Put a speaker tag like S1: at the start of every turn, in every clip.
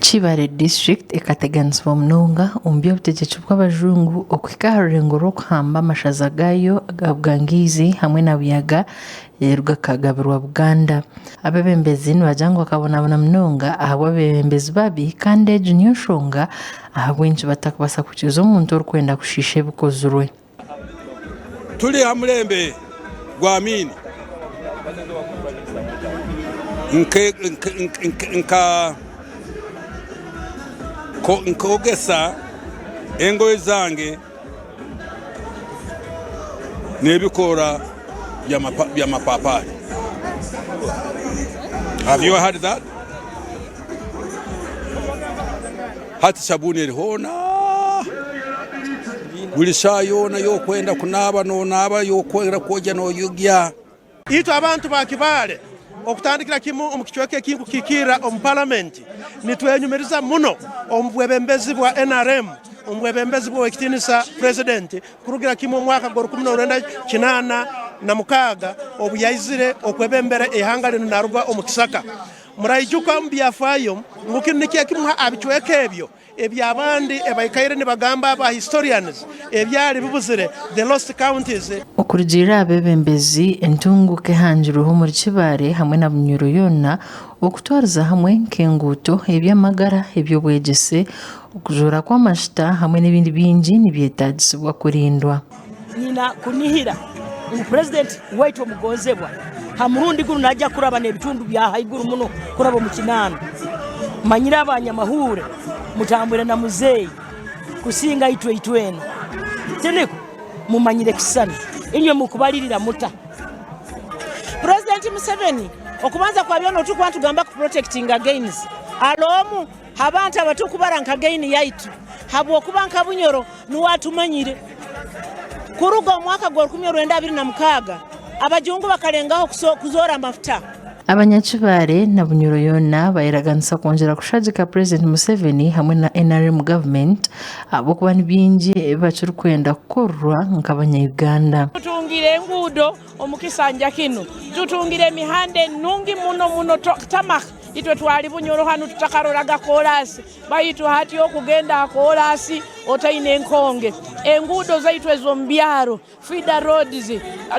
S1: Kibaale District ekateganisibwa munonga omu by'obutegyeki bw'abajungu okuhika aha rurengo rw'okuhamba amashaza gaayo aga Bugangaizi hamwe na Buyaga reero gakagabirwa Buganda. Abeebembezi nibagira ngu bakabonabona munonga ahabw'abeebembezi babi kandi egi niyo nshonga ahabw'enki batakubaasa kwikiriza omuntu orikwenda kushiisha ebikozirwe.
S2: Turi aha murembe gwa Amiini nkogesa engoye zange n'ebikoora by'amapapaari. Have you heard that? Hati sabuuni eri hoona, buri shaaha yoona y'okwenda kunaaba noonaaba, y'okwenda kwogya nooyogya.
S3: Itwe abantu ba Kibaale okutandikira kimu omu kicweka eki nkukiikirra omu Palamenti nitwenyumiriza muno omu bwebembezi bwa nrm omu bwebembezi bw'Owekitinisa Purezidenti kurugira kimu omu mwaka gw'orukumi n'orwenda 86 obu yaizire okwebembera eihanga rinu naruga omu kisaka. Muraijuka omu byafaayo ngu kinu nikyo ekimu aha bicweka ebyo eby'abandi ebaikaire nibagamba aba historians ebyali bibuzire, the lost counties.
S1: Okurugiirira aha beebembezi, entunguuka ehangirweho omuri Kibaale hamwe na Bunyoro yoona okutwariza hamwe nk'enguuto, eby'amagara, eby'obwegyese, okuzoora kw'amajuta hamwe n'ebindi bingi nibyetaagisibwa kurindwa.
S4: Nyina kunihira ngu Purezidenti waitu omugonzebwa ha murundi gunu naija kuraba n'ebitundu bya haiguru muno kuraba omu kinaana. Manyire abanyamahuure mutambwire na muzeeyi kusinga itwe itwena. Tiniko? Mumanyire ekisisani. Inywe mukubalirira muta?
S5: Purezidenti Museveni okubanza kwa byona otukuba nitugamba ku protectinga gains ari omu ha bantu abatukubara nka gain yaitu habwokuba nka Bunyoro Nuwe atumanyire. Kuruga omu mwaka gw'orukumi orwenda 26, abajungu bakalengaho kuzoora amafuta.
S1: Abanyakibaare na Bunyoro yoona bayeraganisa kwongyera kushagika Purezidenti Museveni hamwe na NRM gavumenti ahabw'okuba ni bingi ebi bakirikwenda kukorerwa nk'abanya-Uganda.
S5: Tutungire enguudo omu kisanja kinu, tutungire emihanda enungi muno muno tarmac, itwe twali Bunyoro hanu tutakaroraga koraasi. Baitu hati okugenda aha koraasi otaine enkonge. Enguudo zaitu ez'omu byaro, feeder roads,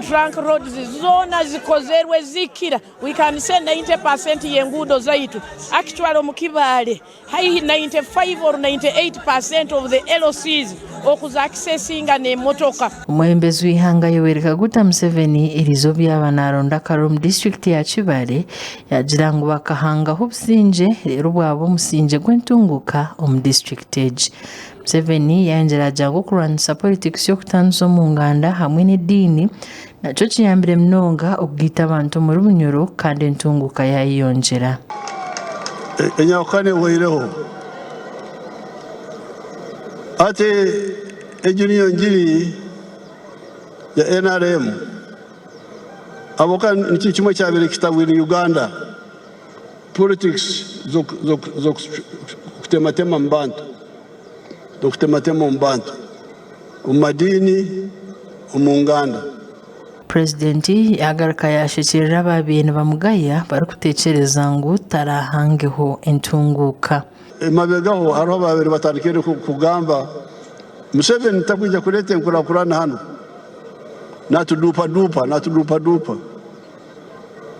S5: trunk roads zoona zikozerwe zikira, we can say 90 percent y'enguudo zaitu actually omu Kibaale haihi 95 or 98 percent of the LCs okuza accessinga n'emotoka.
S1: Omwebembezi w'eihanga Yoweri Kaguta Museveni eriizooba yaaba naronda akaruru omu disiturikiti ya Kibaale Yaagira ngu bakahangaho obusingye reero bwaba omusingye gw'entunguuka omu disiturikiti egi. Museveni yayongyera yaagira ngu okurwanisa politikisi y'okutaanisa omu nganda hamwe n'ediini nakyo kiyambire munonga okugaita abantu omuri Bunyoro kandi entunguuka yaayeyongyera.
S6: Enyahukana ehweireho. Hati egi niyo ngiri ya nrm. Ahabw'okuba nikyo kimwe ekyabaire kitabwire Uganda, politics z'okutematema omu bantu, z'okutematema omu bantu, omu madiini, omu nganda.
S1: Purezidenti yaagaruka yaashekyerera abaabaire nibamugaya barikutekyereza ngu taraahangeho entunguuka.
S6: Emabegaho hariho abaabaire batandikire kugamba Museveni takwija kureeta enkurakurana hanu. Natuduupaduupa, natuduupaduupa.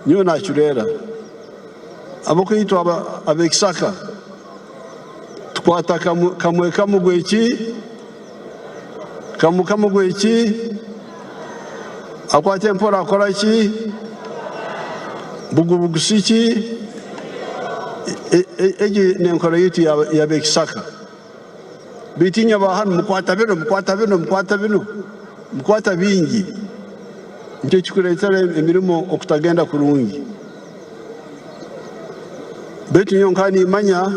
S6: Nyowe nacureera. Ahabw'okuba itwe ab'ekisaka tukwata kamwe kamwe gw'eki, kamwe kamwe gw'eki, akwata empora akora ki, bugubugusi ki, egi n'enkora yaitu y'ab'ekisaka. Beitu inywe aba hanu mukwata binu, mukwata binu, mukwata binu, mukwata bingi, nikyo kikureetera emirimo okutagenda kurungi. Beitu nyowe nkaba nimanya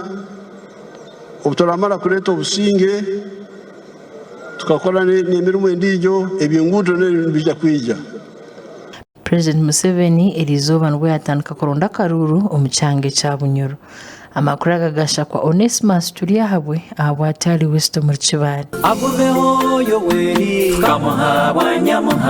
S6: obu turamara kureeta obusinge tukakora n'emirimo endiijo, eby'enguuto nabyo nibiija kwija.
S1: Purezidenti Museveni eriizooba nibwo yaatandika kuronda akaruuru omu kyanga ekya Bunyoro. Amakuru aga gashakwa Onesmus Turyahabwe ahabwa Atari West omuri Kibaale.
S7: Agumeho Yoweri tukamuha bwa Nyamuha.